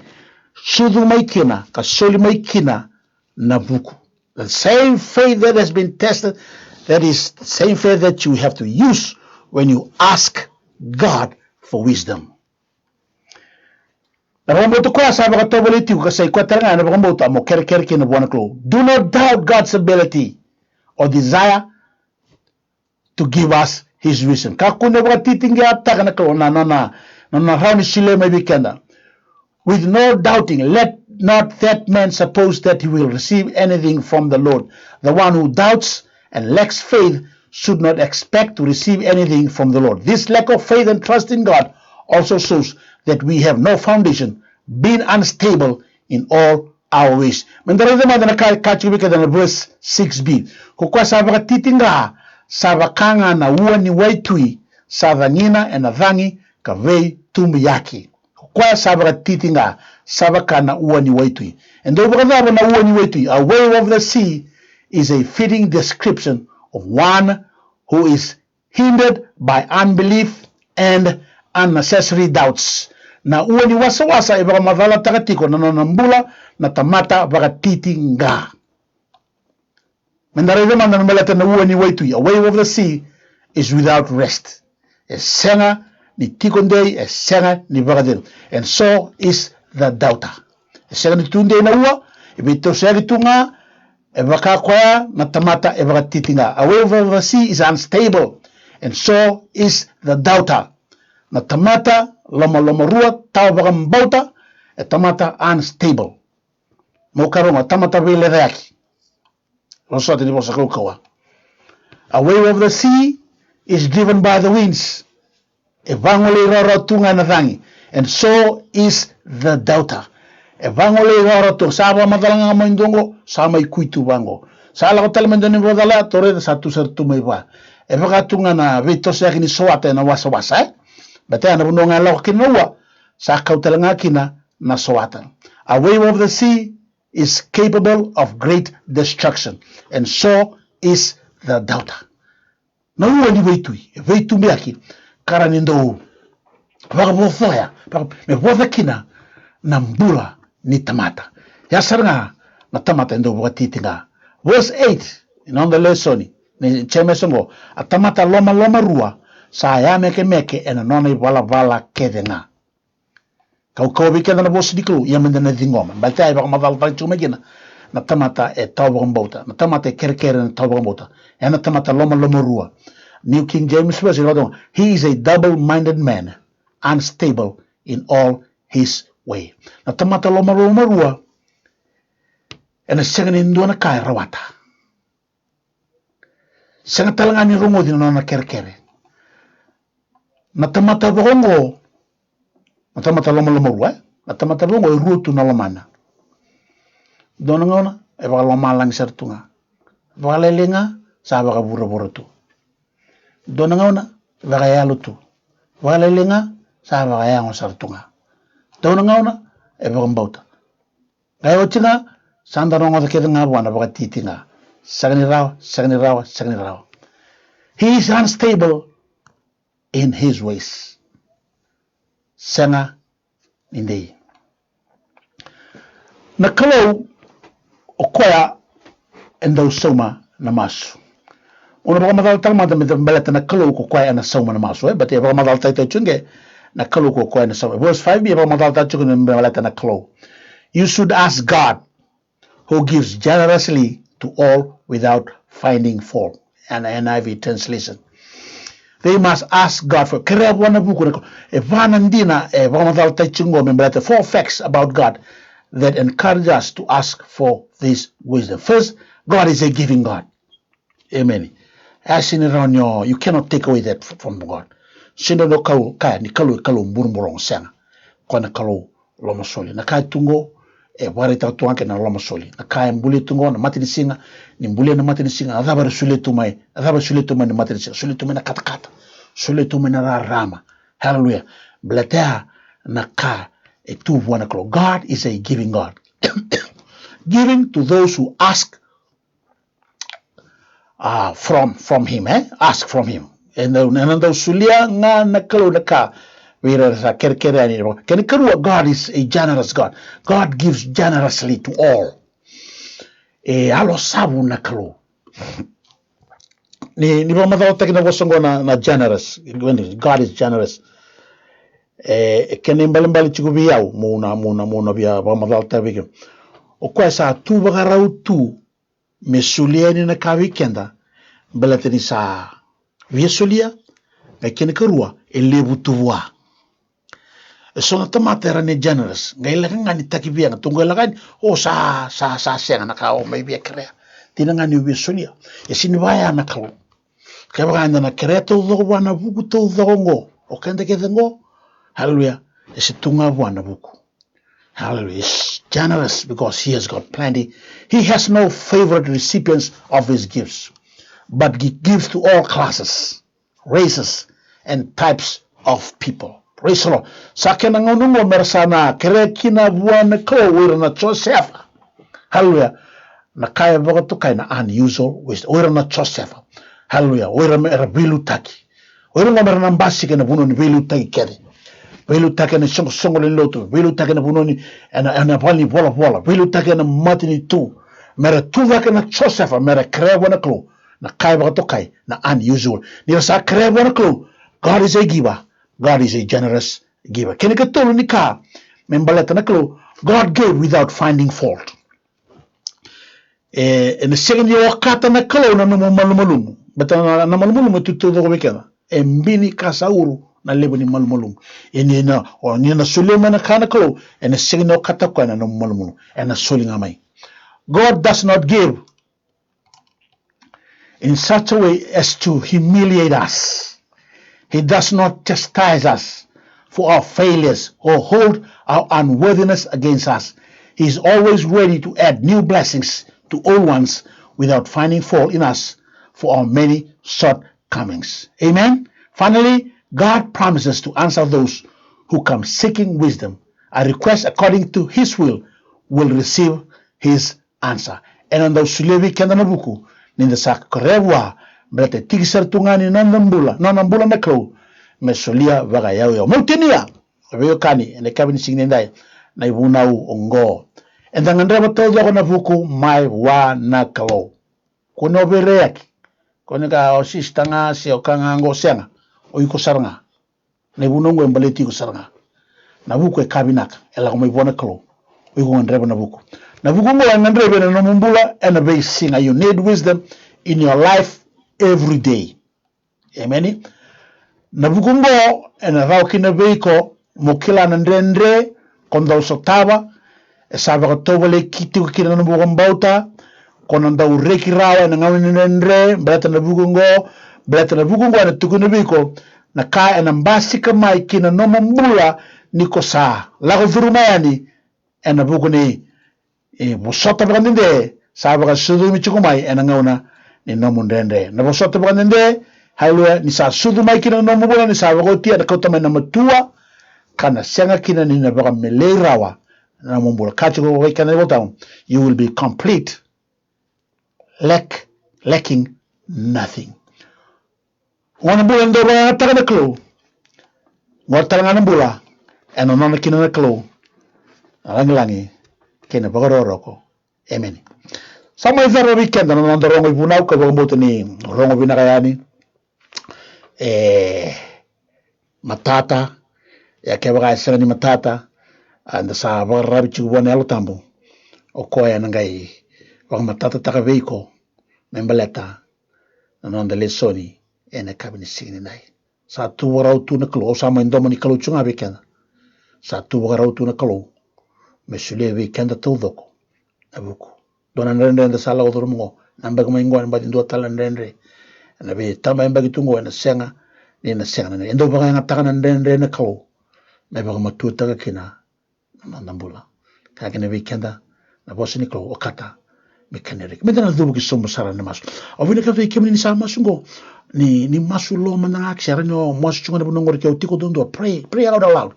sucu mai kina ka soli mai kina na vuku. The same faith that has been tested, that is the same faith that you have to use when you ask God for wisdom. Na vakabauta koya sa vakatovolei tiko ka sa i koya tale ga na vakabauta mo kerekere kina vua na Kalou. Do not doubt God's ability or desire to give us his wisdom. Kakua ni vakatitiqataka na Kalou na, na, na, na, na rawa ni solia mai vei keda. With no doubting, let not that man suppose that he will receive anything from the Lord. The one who doubts and lacks faith should not expect to receive anything from the Lord. This lack of faith and trust in God also shows that we have no foundation, being unstable in all our ways. Me da raica mada na ka e kaya tiko vei keda na verse six b. Ko koya sa vakatitiqa sa vaka ga na ua ni waitui sa cagina ena cagi ka veitubuyaki. Ko koya sa vakatitiqa sa vaka na ua ni waitui. E dau vakacava na ua ni waitui? A wave of the sea is a fitting description of one who is hindered by unbelief and unnecessary doubts. Na ua ni wasawasa e vakamacalataka tiko na nona bula na tamata vakatitiqa. Me da raica mada na baleta na ua ni waitui. A wave of the sea is without rest. E sega ni tiko dei, e sega ni vakacegu. And so is the doubter. E sega ni tu dei na ua, e veitosoyaki tu ga, e vaka koya na tamata e vakatitiqa. A wave of the sea is unstable, and so is the doubter. Na tamata lomalomarua, tawa vakabauta, e tamata unstable. Mo karogo, tamata veilecayaki. Vosota ni vosa kaukauwa. A wave of the sea is driven by the winds. E vagolei rawarawa tu ga ena cagi. And so is the doubter. E vagolei rawarawa tu, sa vakamacala ga mai dua qo, sa mai kui tu vaqo. Sa lako tale mai dua ni vakacala, tou raica sa tu sara tu mai va. E vaka tu ga na veitosoyaki ni sowata ena wasawasa, e? Baleta ya na vanua ga e lako kina na ua, sa kau tale ga kina na sowata. A wave of the sea is capable of great destruction, and so is the doubter. Na ua ni waitui e veitubuyaki, ka ra ni dau vakavocoya, vaka-, me voca kina na bula ni tamata. Ya sara ga na tamata e dau vakatitiqa. Verse eight, ena noda lesoni ni Jemesa oqo, a tamata lomalomarua sa yamekemeke ena nona ivalavala kece ga. Kaukauwa vei keda na vosa ni Kalou, ia meda na ciqoma. Baleta ya e vakamacalataki tiko mai kina na tamata e tawa vakabauta, na tamata e kerekere ena tawa vakabauta, ena tamata lomalomarua. New King James Version e vaka, he is a double-minded man, unstable in all his way. Na tamata lomalomarua, ena sega ni dua na ka e rawata. Sega tale ga ni rogoci na nona kerekere. Na tamata vaka oqo, na tamata lomalomarua, e? Na tamata vaka oqo e rua tu na lomana. Dua na gauna e vakalomalagi sara tu ga. Vakalailai ga sa vakavuravura tu. Dua na gauna e vakayalo tu. Vakalailai ga sa vakayago sara tu ga. Dua na gauna e vakabauta. Qai oti ga, sa da rogoca kece ga vua na vakatitiqa. Sega ni rawa, sega ni rawa, sega ni rawa. He is unstable in his ways. Sega ni dei. Na Kalou, o koya e dau sauma na masu. Au na vakamacalataka mada me baleta na Kalou ko koya ena sauma na masu, e? Baleta e vakamacalataki tiko qo na Kalou ko koya ena sauma. Verse five b e vakamacalataki tiko me baleta na Kalou. You should ask God, who gives generously to all without finding fault. And N I V translation. They must ask God for, kerea vua na vuku na Kalou. E va na dina e vakamacalataki tiko qo me baleta, four facts about God that encourage us to ask for this wisdom. First, God is a giving God. Amen. E sega ni rawa ni o, you cannot take away that f-, from God. Sega ni o kaya ni Kalou, Kalou buroburogo, sega. Koya na Kalou lomasoli. Na ka e tu qo, e vakaraitaka tu ga kina na lomasoli. Na ka e bulia tu qo, na matanisiga, ni bulia na matanisiga, na cava era solia tu mai, na cava era solia tu mai na matanisiga, solia tu mai na katakata, solia tu mai na rarama. Hallelujah. Baleta ya na ka e tu vua na Kalou. God is a giving God. Giving to those who ask, ah, from, from him, e? Ask from him. E na, e na dau solia ga na Kalou na ka vei ira era sa kerekere yani. Kena ikarua, God is a generous God. God gives generously to all. E yalo savu na Kalou. Ni, ni vakamacalataki na vosa oqo na, na generous. God is generous. E, e kena ibalebale tiko vei au, mo na, mo na, mo na via vakamacalataka vei kemuni. O koya sa tu vakarau tu me solia yani na ka vei keda, baleta ni sa via solia, qai kena ikarua, e levu tu vua. E so na tamata era ni generous, qai lako ga ni taki vei koya, tu qai lako yani, o sa, sa, sa sega na ka o mai via kerea. Dina ga ni o via solia. E sega ni vaya na Kalou. Kevaka eda na kerea taucoko vua na vuku taucoko oqo, o keda kece oqo, haleluya, e se tu ga vua na vuku. Haleluya. generous because he has got plenty. He has no favorite recipients of his gifts, but he gives to all classes, races, and types of people. Praise the Lord. Sa kena gauna oqo me ra sa na kerea kina vua na Kalou o ira na Josefa. Hallelujah. Na ka e vakatokai na unusual wisdom. O ira na Josefa. Hallelujah. O ira me ra veiliutaki. O ira oqo me ra na basika ena vanua ni veiliutaki kece. Veiliutaki ena isoqosoqo lewe ni lotu. Veiliutaki ena vanua ni, ena, ena vale ni volavola. Veiliutaki ena matanitu. Me ra tu cake na Josefa, me ra kerea vua na Kalou na ka e vakatokai na unusual. Ni ra sa kerea vua na Kalou, God is a giver. God is a generous giver. Kena ikatolu ni ka me baleta na Kalou, God gave without finding fault. E, ena sega ni okata na Kalou na nomu malumalumu. Baleta na, na malumalumu e tu taucoko vei keda. E bini ka sa uru na levu ni malumalumu. E ni na, o ni na solia mai na ka na Kalou, ena sega ni okata koya na nomu malumalumu. Ena soli ga mai. God does not give in such a way as to humiliate us. He does not chastise us for our failures or hold our unworthiness against us. He is always ready to add new blessings to old ones without finding fault in us for our many shortcomings. Amen. Finally, God promises to answer those who come seeking wisdom. A request according to his will will receive his answer. Ena dau solia vei keda na vuku ni da sa kerea vua, baleta e tiki sara tu ga ni noda bula, nona bula na Kalou me solia vakayauyau. Meu tinia, veiwekani, ena yakavi ni siga nidai, na ivunau oqo. Eda gadreva taucoko na vuku mai vua na Kalou. Kua ni overreact. Kua ni ka o sista ga se o ka ga oqo, sega. O iko sara ga. Na ivunau oqo e baleti iko sara ga. Na vuku e ka vinaka, e lako mai vua na Kalou. O iko gadreva na vuku. Na vuku oqo e gadrevi ena nomu bula ena veisiga. You need wisdom in your life every day. Emeni. Na vuku oqo ena rawa kina vei iko mo kila na dredre ko dau sotava, e sa vakatovolei tiko kina na nomu vakabauta, ko na dau reki rawa ena gauna ni dredre, baleta na vuku oqo, baleta na vuku oqo ena tukuna vei iko na ka ena basika mai ki na nomu bula ni ko sa lako curuma yani ena vuku ni, e, vosota vakadede sa vakasucumi tiko mai ena gauna ni nomu dredre. Na vosota vakadede, haleluya, ni sa sucu mai kina na nomu bula, ni sa vakaotia, na kauta mai na matua, ka na sega kina ni na vakamelei rawa na nomu bula. Ka tiko vei keda na iVolatabu, you will be complete, lack, lacking nothing. Gona bula e dau vakayagataka na Kalou. Gona tale ga na bula ena nona kina na Kalou na lagilagi kei na vakarokoroko. Emeni. Sa mai cava vei keda na noda rogo ivunau, ka vakabauta ni rogo vinaka yani. E matata, ia kevaka e sega ni matata, a, eda sa vakararavi tiko vua na Yalo Tabu. O koya ena qai vakamatatataka vei iko me baleta na noda lesoni ena yakavi ni siga nidai. Sa tu vakarau tu na Kalou, au sa mai domo ni Kalou tiko ga vei keda. Sa tu vakarau tu na Kalou me solia vei keda taucoko na vuku. Dua na dredre eda sa lako curuma oqo, na yabaki mai oqo ena baci dua tale na dredre. Ena veitaba yabaki tu oqo ena sega ni na sega na dredre. E dau vakayagataka na dredre na Kalou me vakamatuataka kina na noda bula. Kaya kina vei keda na vosa ni Kalou, okata me kena reki. Meda na cuva ki sobu sara ena masu. Au vinakata vei kemuni ni sa masu oqo, ni, ni masu lo mada ga, ke sa rawa ni o masu tiko ga ena vanua oqori ke o tiko duadua. Pray, pray out loud.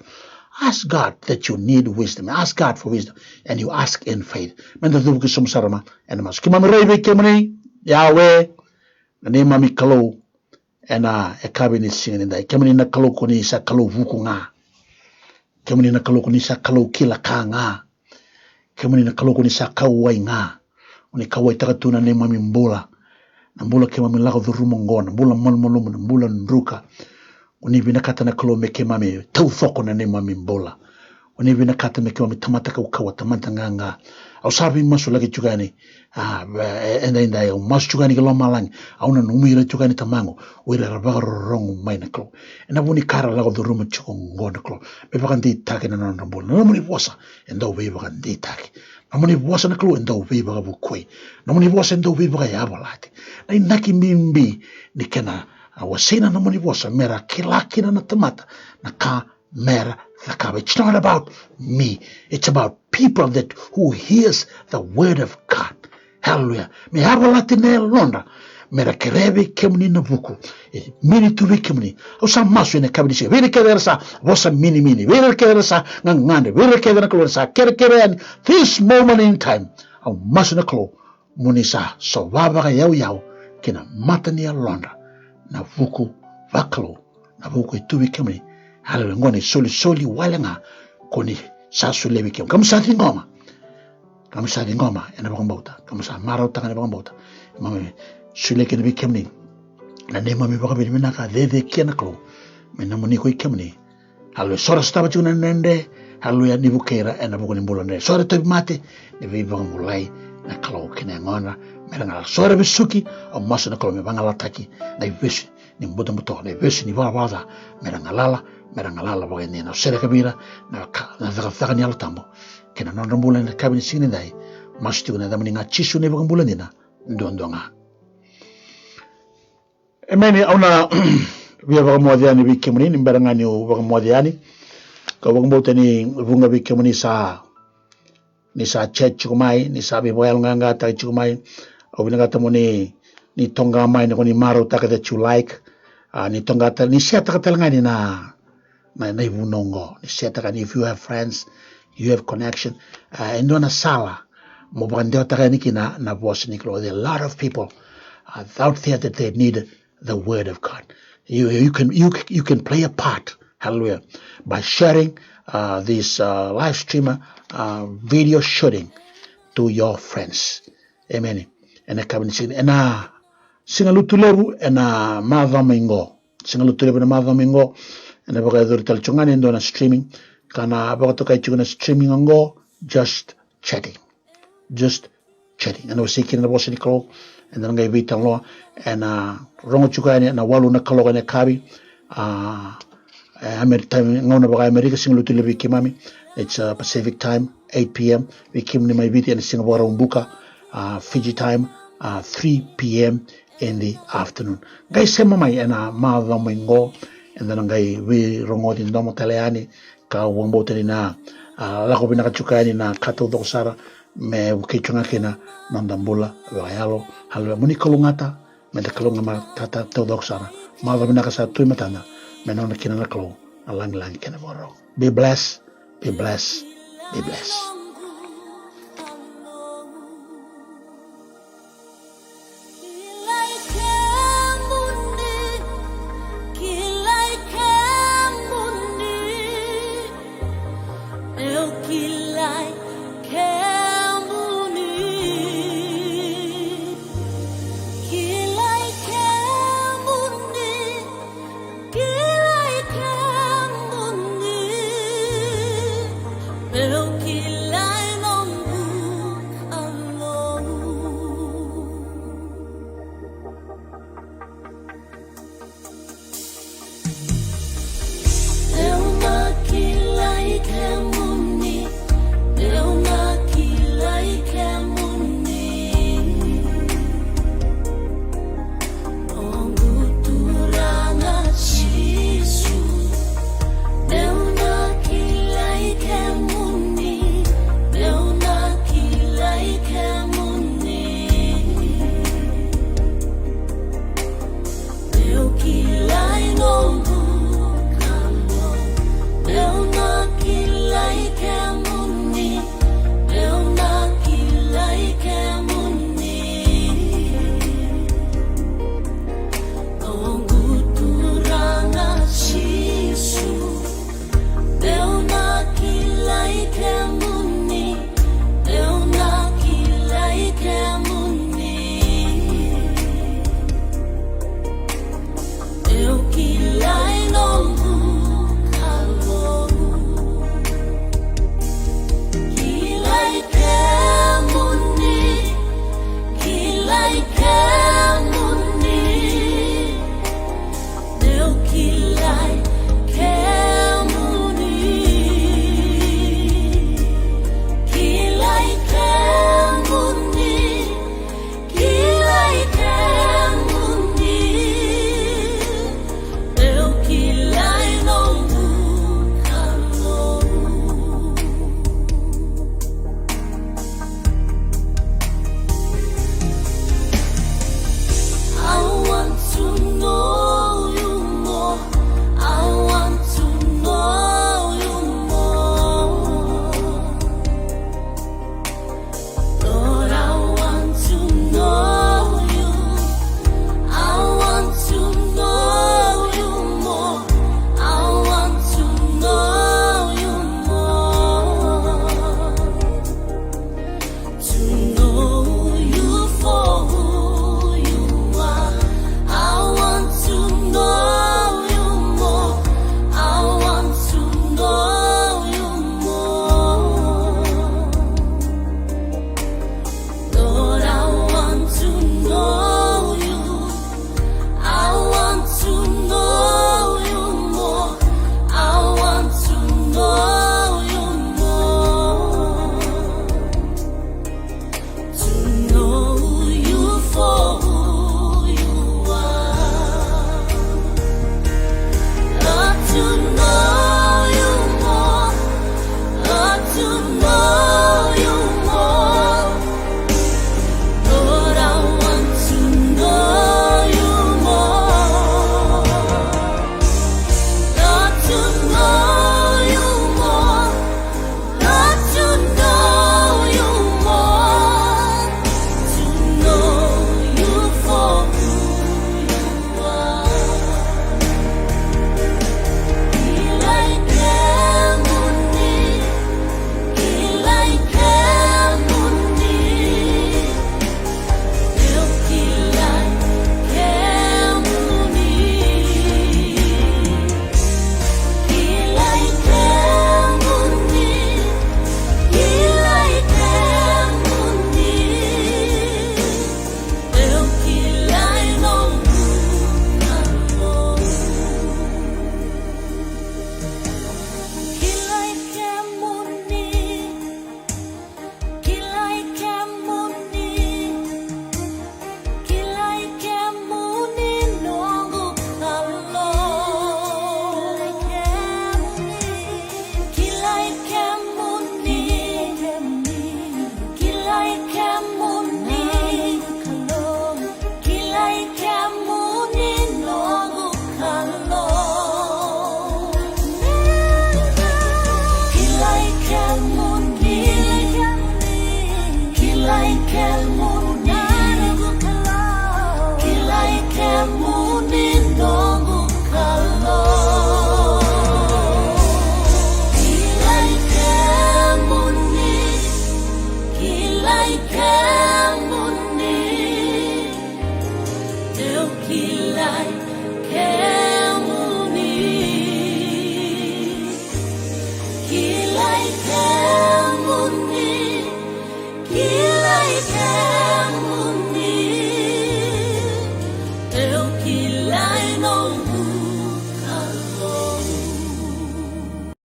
Ask God that you need wisdom. Ask God for wisdom. And you ask in faith. Meda cuva ki sobu sara ma ena masu. Keimami rai vei kemuni, Yahweh, na neimami Kalou, ena yakavi ni siga nidai. Kemuni na Kalou ko ni sa Kalou vuku ga. Kemuni na Kalou ko ni sa Kalou kila ka ga. Kemuni na Kalou ko ni sa kauwai ga. O ni kauwaitaka tu na neimami bula. Na bula keimami lako curuma oqo, na bula malumalumu, na bula druka. O ni vinakata na Kalou me keimami taucoko na neimami bula. O ni vinakata me keimami tamata kaukauwa, tamata qaqa. Au sa veimasulaki tiko yani. A, e, e, edaidai au masu tiko yani ki lomalagi. Au nanumi ira tiko yani, Tamaqu, o ira era vakarorogo mai na Kalou. Ena vuku ni ka era lako curuma tiko oqo na Kalou, me vakadeitaki na nodra bula. Na nomuni vosa e dau veivakadeitaki. Na nomuni vosa na Kalou e dau veivakavukui. Na nomuni vosa e dau veivakayavalati. Na inaki bibi ni kena, a, wasei na nomuni vosa, me ra kila kina na tamata na ka mera cakava. It's not about me. It's about people that who hears the word of God. Hallelujah. Me yavalati na yalodra, mera kerea vei kemuni na vuku. E mini tu vei kemuni. Au sa masu ena yakavi ni siga, vei ira kece era sa vosa minimini, vei ira kece era sa gagadre, vei ira kece na Kalou era sa kerekere yani, this moment in time, au masu na Kalou, mo ni sa sova vakayauyau ki na mata ni yalodra na vuku vakalou, na vuku e tu vei kemuni. Haleluya. Qo na isolisoli wale ga ko ni sa solia vei kemuni, ka mo sa ciqoma, ka mo sa ciqoma ena vakabauta, ka mo sa marautaka ena vakabauta. Keimami solia kina vei kemuni na neimami vakavinavinaka, cecekia na Kalou me nomuni ko i kemuni. Haleluya. So era sotava tiko na dredre, haleluya, ni vukei ira ena vuku ni bula dredre. So era tauvimate, ni veivakabulai na Kalou ki na yagodra, mera galala. So era vesuki, au masu na Kalou me vagalalataki na ivesu ni butobuto, na ivesu ni valavala ca, mera galala, mera galala vakaidina. Au sereka vei ira na ka, na cakacaka ni Yalo Tabu kei na nodra bula ena yakavi ni siga nidai. Masu tiko ena yacamuni ga Jisu na iVakabula dina duadua ga. Emeni. Au na via vakamoce yani vei kemuni, ni bera ga niu vakamoce yani, kau vakabauta ni vuqa vei kemuni sa, ni sa chat tiko mai, ni sa veivakayaloqaqataki tiko mai. Au vinakata mo ni, ni toqa mai, ni ko ni marautaka that you like, a, ni toqa tale, ni share-taka tale ga yani na, na, na ivunau oqo, ni share-taka yani. If you have friends, you have connection, a, e dua na sala mo vakadewataka yani kina na vosa ni Kalou. There are a lot of people, uh, out there that they need the word of God. You, you can, you, you can play a part, hallelujah, by sharing, uh, this, uh, live stream, uh, video shooting to your friends. Emeni. Ena yakavi ni siga, ena Siga Lotulevu ena macawa mai qo. Siga Lotulevu ena macawa mai qo. Ena vakayacori tale tiko ga ni dua na streaming. Ka na vakatokai tiko na streaming oqo, Just Chatting. Just Chatting. Ena wasei kina na vosa ni Kalou. Eda na qai veitalanoa. Ena rogo tiko yani ena walu na kaloko ena yakavi. A, e, Amer-, time, gauna vaka-Amerika, Siga Lotulevu vei keimami. It's, uh, Pacific time, eight p.m. Vei kemuni mai Viti, ena Siga Vakaraubuka, uh, Fiji time, uh, three p.m. in the afternoon. Qai sema mai ena macawa mai qo, eda na qai veirogoci domo tale yani, kau vakabauta ni na, a, lako vinaka tiko yani na ka taucoko sara me vukei tiko ga kina na noda bula vakayalo. Haleluya. Mo ni kalougata, meda kalougata taucoko sara. Macawa vinaka sa tu e matada, me nona kina na Kalou na lagilagi kei na vakarau. Be blessed, be blessed, be blessed.